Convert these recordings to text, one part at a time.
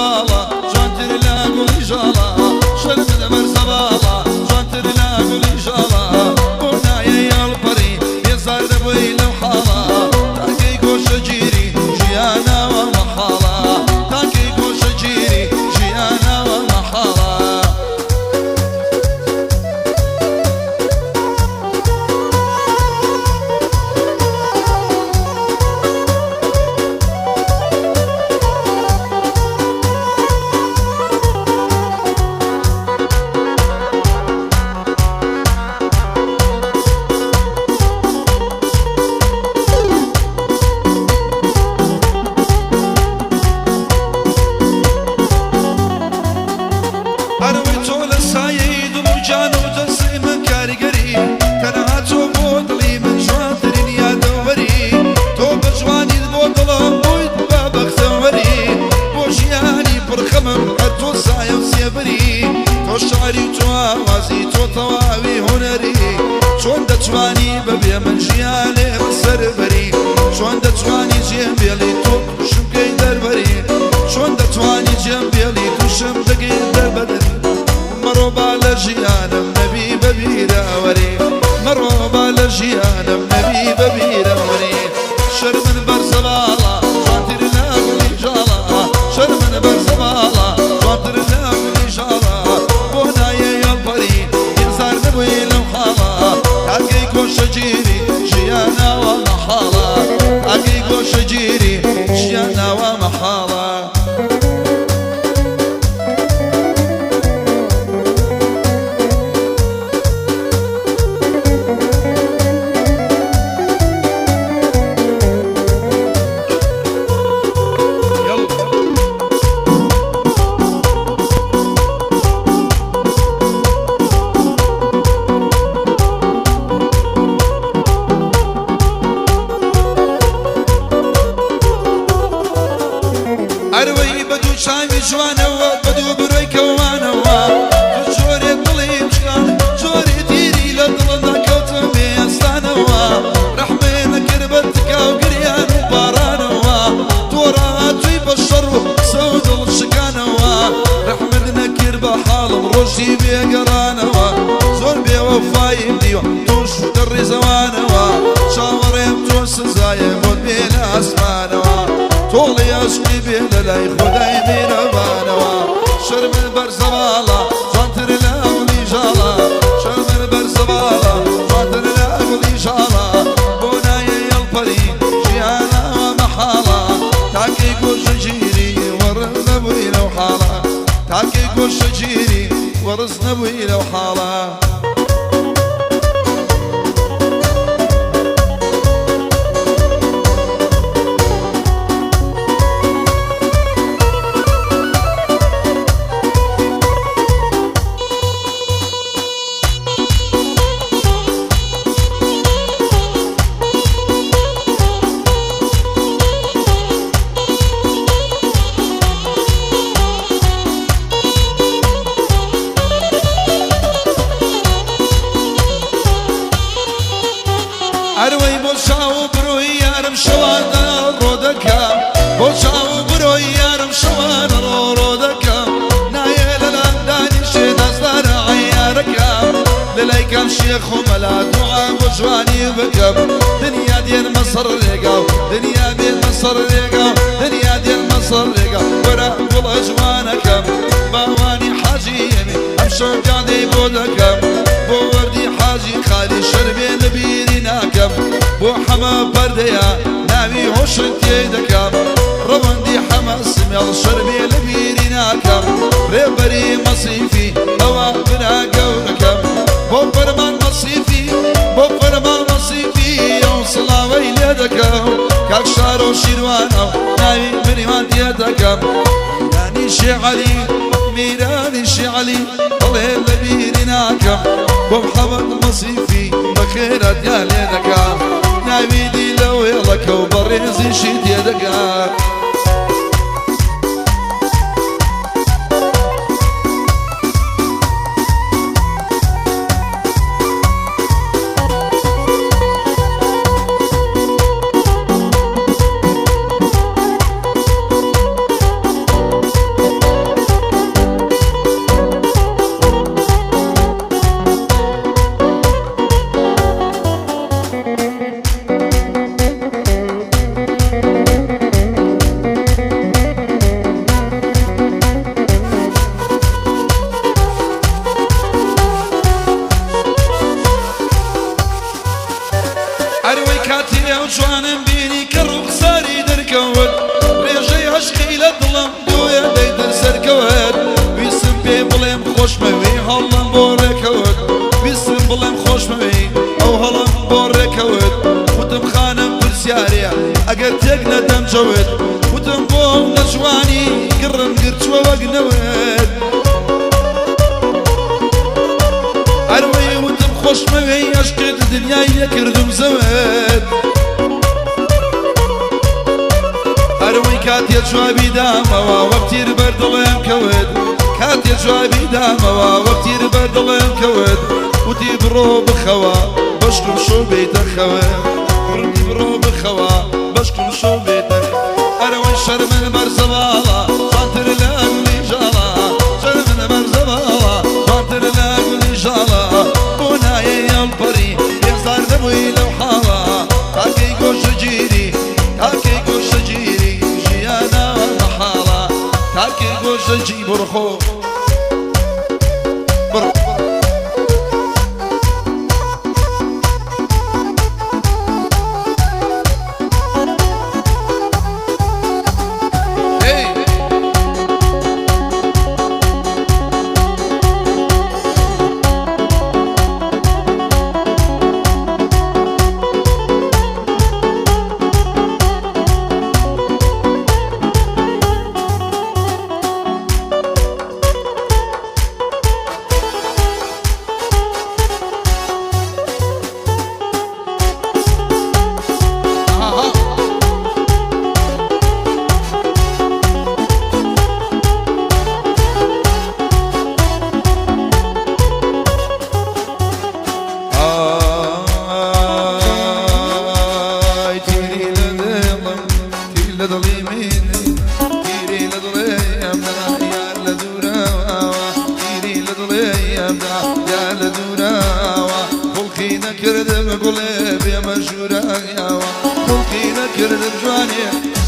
بەرزەباڵا، جوانتر لە گوڵی ژاڵە. شەرمن بەرزەباڵا، جوانتر لە گوڵی ژاڵە. بۆ نایەی هەڵپەڕی، بێزار دەبووی لەو حاڵە. تاکەی گۆشەگیری، ژیانەوە مەحاڵە. تاکەی گۆشەگیری، ژیانەوە مەحاڵە. ئەرەوەی تۆ لە سایەی دڵ و گیان و جەستەی من کاریگەری، تەنها تۆ بۆ دڵی من جوانترین یادەوەری. تۆ بە جوانیت بۆ دڵم بوویت بە بەختەوەری، بۆ ژیانی پڕ خەمم هەر تۆ سایە و سێبەری. تۆ شعری و تۆ ئاوازی، تۆ تەواوی هونەری. چۆن دەتوانی بەبێ من ژیانێ بەسەر بەری؟ چۆن دەتوانی جێم بێڵی تۆ تووشم کەی دەربەری؟ چۆن دەتوانی جێم بێڵی تووشم دەگەی دەربەدەری؟ مەڕۆ با لە ژیانم نەبی بە بیرەوەری، مەڕۆ با لە ژیانم نەبی بە بیرەوەری. شەرمن بەرزەباڵا، جوانتر لە گوڵی ژاڵە. شەرمن بەرزەباڵا، جوانتر لە گوڵی ژاڵە. بۆ نایەی هەڵپەری، بێزار نەبووی لەو حاڵە. تاکەی گۆشەگیری، ژیانەوە مەحاڵە. تاکەی گۆشەگیری، ژیانەوە مەحاڵە. ئەروەی بە دوو چاوی جوانەوە، بە دوو برۆی کەوانەوە، تۆ جۆرێ دڵی بشکان، جۆرێ تیری لە دڵدا کەوتم بێستانەوە. ڕەحمێ نەکرد بە تکا و گریان و پاڕانەوە، تۆ ڕاهاتووی بە شەڕ و قسە و دڵ شکانەوە. ڕەحمت نەکرد بە حاڵم ڕۆژی بێگەڕانەوە، زۆر بێوەفایم دیوە تۆش لە ڕێزەوانەوە. چاوەڕێم تۆ سزایە بۆت بێ لە ئاسمانەوە، تۆڵی عەشقی بێ لە لای خودای میرەبانەوە. شەرمن بەرزەباڵا، جوانتر لە گوڵی ژاڵە. شەرمن بەرزەباڵا، جوانتر لە گوڵی ژاڵە. بۆ نایەی هەڵپەری، ژیانەوە مەحاڵە. تاکەی گۆشەگیری، وەڕس نەبووی لەو حاڵە. تاکەی گۆشەگیری، وەڕس نەبووی لەو حاڵە. ئەروەی بۆ چاو و برۆی یارم شەوانە ڕۆ دەکەم، بۆ چاو و برۆی یارم شەوانە ڕۆ ڕۆ دەکەم. نایە لەلام دانیشێ نازدارە عەیارەکەم، لەلای کام شێخ و مەلا دوعا بۆ جوانی بکەم. دنیا دێنمە سەر ڕێگا و دنیا بێنمە سەر ڕێگا و دنیا دێنمە سەر ڕێگا. وەرە گوڵە جوانەکەم، باوانی حاجی یەمی ئەمشەو گادەی بۆ دەکەم. بۆ وەردی حاجی خالی شەرمێ لە بیری ناکەم، بۆ حەمە پەردەیە ناوی هۆشت تێ دەکەم. ڕەوەندی حەمە سمێڵ شەرمێ لە بیری ناکەم، ڕێبەری مەسیفی ئەوە برا گەورەکەم. بۆ فەرمان مەسیفی، بۆ فەرمان مەسیفی ئەو سڵاوەی لێ دەکەم. کاک شارۆ شیروانە ناوی منیوان تێ دەکەم. میرانی شێعەلی، میرانی شێعەلی بەڵێ لە بیری ناکەم. بۆ محەمەد مەسیفی بەخێراتیان لێ دەکەم، ناوی دی لە وێڵەکە و بەڕێزیشی تێدەگا. ئەو جوانم بینی کە ڕووخساری دەرکەوت، ڕێژەی عەشقی لە دڵم دوێ دەیتر سەرکەوت. ویستم پێی بڵێم خۆشمەوێی هەڵم بۆ ڕێکەوت، ویستم بڵێم خۆشمەوێی ئەو هەڵم بۆ ڕێکەوت. وتم خانم پرسیارێ ئەگەر تێک نەدەم جەوت، وتم بۆ ئەو نەجوانی گڕم گرتووە وەک نەوت. ئەروەی وتم خۆشمەوێی ئەشقت دنیای لێکردم زەوت. ئەروەی کاتێ جوابی دامەوە وەک تیر بەر دڵێم کەوت، کاتێ جوابی دامەوە وەک تیر بەر دڵێم کەوت. وتی بڕۆ بخەوە بەشکم شەو بێیتە خەوت، وتی بڕۆ بخەوە بەشکم شەو بێیتە. ئەرەوەی شەرمن بەرزەواڵە جوانتر لە گوڵی ژاڵە، شەرمن بەرزەواڵە جوانتر لە گوڵی ژاڵە. بۆ نایەی هەڵپەڕی بێزار نەبووی لەو حاڵە، تاکەی گۆشەگیری تاکەی گۆشەگیری ژیانە مەحاڵە، تاکەی گۆشەگی بڕۆ خۆ بڕۆ. Hey! ئاها. ئای تیری لە دڵم، تیر لە دڵی من، تیری لە دڵێم دا یار لە دوورەوە، تیری لە دڵێم دا یار لە دوورەوە. خوڵقی نەکردم گوڵێ بێمە ژوورایەوە، خوڵقی نەکردم جوانێ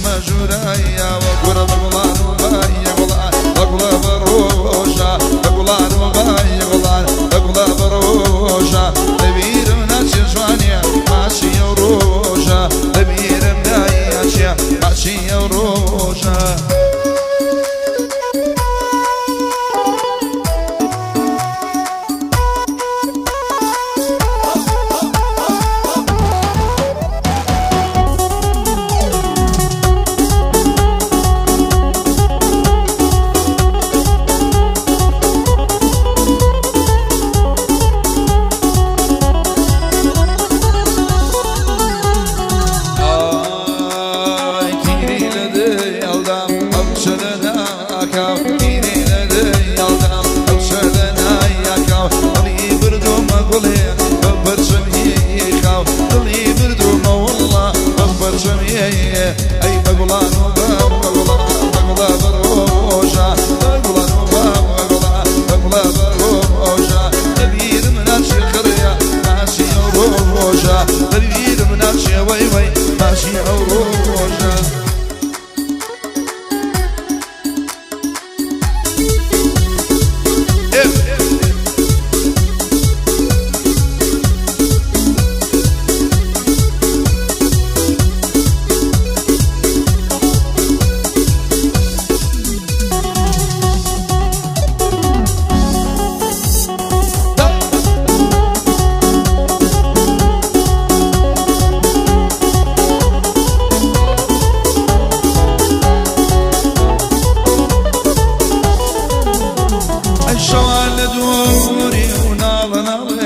بێمە ژوورایەوە. گوڕە بە گوڵان و بایە گوڵان، بە گوڵە بە ڕۆژە، بە گوڵان و بایە گوڵان، بە گوڵە بە ڕۆژە. لەبیرم ناچێ جوانێ ماچی ئەو ڕۆژە، لەبیرم ناچێ ماچی ئەو ڕۆژە. ئای تیری لە دڵدام ئەو چەلە ناکاو، تیری لە دڵدام ئەو چەلە نایاکاو. دڵی بردوومە گوڵێ بە پەرچەمی خاو، دڵی بردوومە وەڵڵا بە پەرچەمی. ئەی بە گوڵان و بە گوڵان، بە گوڵە بە ڕۆژە، بە گوڵان و بە گوڵان، بە گوڵە بە ڕۆژە. لەبیرم ناچێ خڕێ ماچی ئەو ڕۆژە، لەبیرم ناچێ وەی وەی ماچی ئەو ڕۆژە. ئەی شەوان لە دووری و ناڵە ناڵێ.